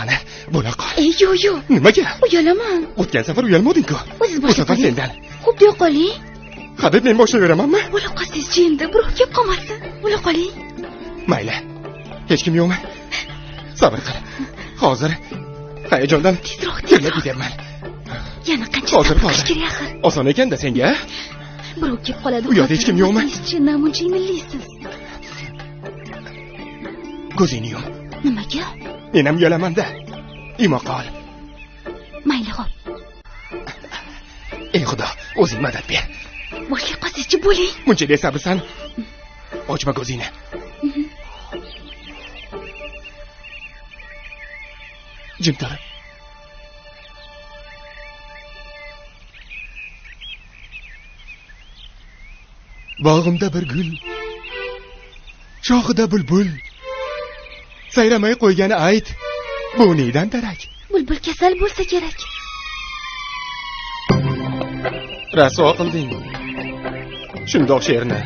Qani, bo'la qol. Ey, yo'q, yo'q. Nimaga? Uyalaman. O'tgan safar uyalmading-ku. O'ziz Bu boshlab safar qoling. sendan. Xo'p, deya qoling. Hadeb men boshlayveramanmi? Bo'la qolsangizchi endi, birov kelib qolmasin. Bo'la qoling. Mayli. Hech kim yo'qmi? Sabr qil. Hozir hayajondan Tezroq, terlab tezroq. ketyapman. Yana qancha Hozir, sabr qilish hozir. kerak axir. Oson ekanda senga, a? Birov kelib qoladi. U yoqda hech kim yo'qmi? Bo'lsangizchi, namuncha inillaysiz. Ko'zingni yum. Nimaga? Men ham uyalaman-da. Imo qol. Mayli, xo'p. Ey Xudo, o'zing madad ber. Boshlay qolsangizchi, bo'ling. Munchalik sabrsan. Ochma ko'zingni. Jim tur. Bog'imda bir gul, shoxida bulbul. Sayramay qo'ygani ayt, bu nedan darak? Bulbul kasal bo'lsa kerak. Rasvo qilding. Shundoq she'rni.